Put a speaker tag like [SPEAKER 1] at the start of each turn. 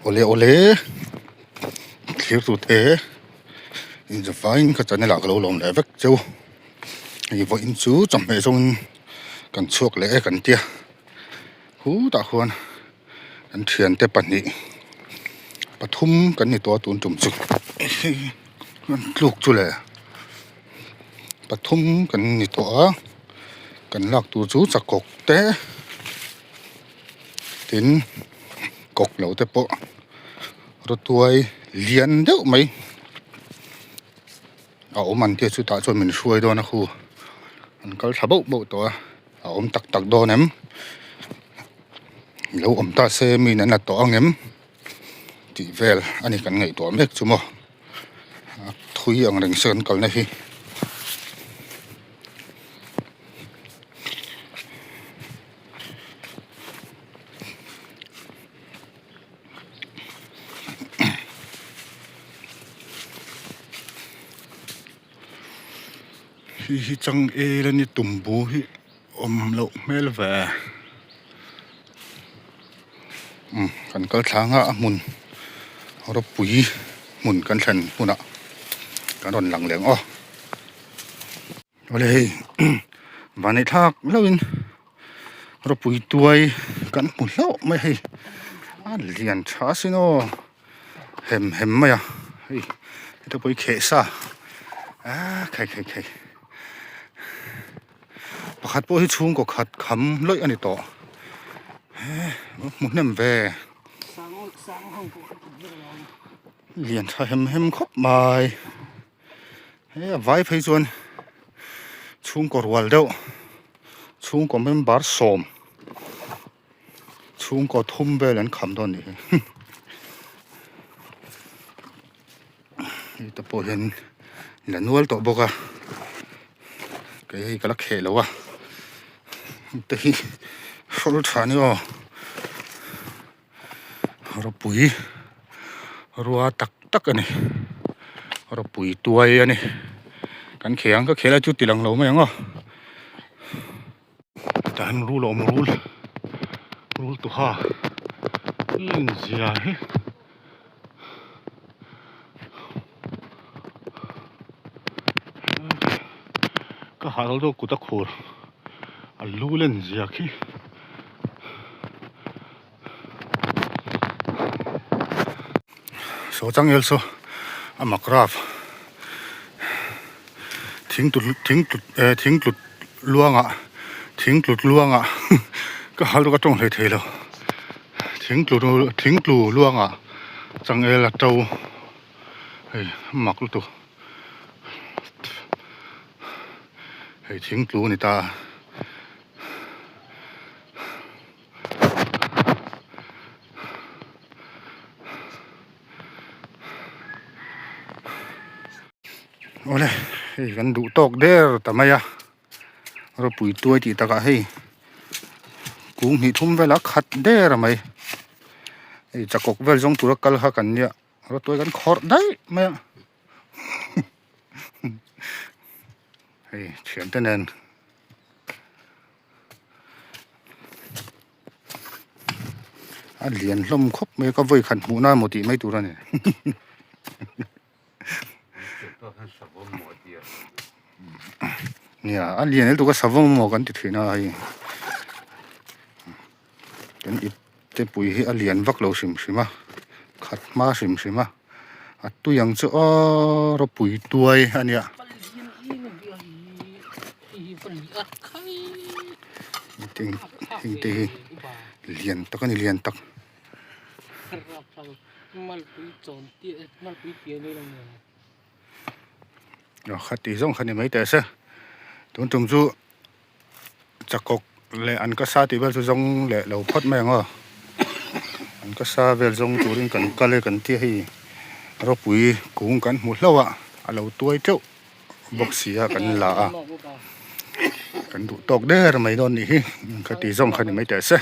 [SPEAKER 1] Awle awle thlir tut e inzavaiin ka channel ah ka lo lawm leh vek cheu hei vawiin chu chawhmeh zawngin kan chhuak leh e kan tia khutah khuan kan thiante pahnih pathum kan ni tawh a tun tum chu an tluk chu le pathum kan ni tawh a kan lak tur chu chakawk te. Tin, kawk lo te pawh rawtuai lian deuh mai a awm ang tih chutah chuan min hruai dawn a khu an kal thla bauh bauh tawh a a awm tak tak dawn em lo awm ta se mi in an la tawh ang em tih vel a ni kan ngaihtuah mek chu maw a thui ang reng se kan kalna hi. Hei hi changel a ni tumbu hi awm loh hmel ve umm kan kal thlang a a hmun ropui hmun kan thlen hunah kan rawn lang leh ang aw. Awle hei vanneih thlak hlauhin ropui tuai kan hmu hlauh mai hei a lian tha asin aw hem hem mai a hei heta pawh hi kheh sa ah khai khai khai pakhat pawh hi chhungkaw khat kham lawih a ni tawh eh hmu hnem ve lian tha hem hem khawp mai. He a vai phei chuan chhungkaw rual deuh chhungkaw member sawm chhungkaw thum vel an kham dawn nih hi hei te pawh hian la nual tawh bawk a kei hei ka la kheh lo a hengte hi hrawl tha ni aw. Ropui rua tak tak a ni ropui tuai a ni kan kheh ang ka kheh lai chu ti lang lo mai ang aw tah hian rul a awm rul rul tuha inzia hi. Ka hah lo deuh kut a khur a lu len zia khi. Saw changel saw a mak rap thing tut thing tut eh thing tlut luangah thing tlut luangah ka hal ka tawng hlei thei lo thing tlu thing tlu luangah changel a to hei a mak lutuk hei thing tlu a ni ta. Awle hei kan duh tawk der ta mai a ropui tuai tih takah hei kung hnih thum vel a khat der a mai hei chakawk vel zawng tura kal kha kan nia rawtuai kan khawrh daih mai a hei thiante nen. A lian hlawm khawp mai a ka vawi khat hmuh na emaw tih mai tur a ni nia a lian lutuk a savawm emaw kan ti thin a hei kan ip te pui hi a lian vak lo hrim hrim a khat hma hrim hrim a a tui ang chu aw ropui tuai a nia. Heng te hi lian tak a ni lian tak. Aw khati zawng kha ni mai teh se tun tum chu chakawk leh an ka sa tih vel chu zawng leh lo phawt mai ang aw an ka sa vel zawng turin kan kal e kan tia hei ropui kung kan hmu hlauh a a lo tuai teuh. bawk si a kan la a kan duh tawk der mai dawn nih hi ka tih zawng kha ni mai teh se.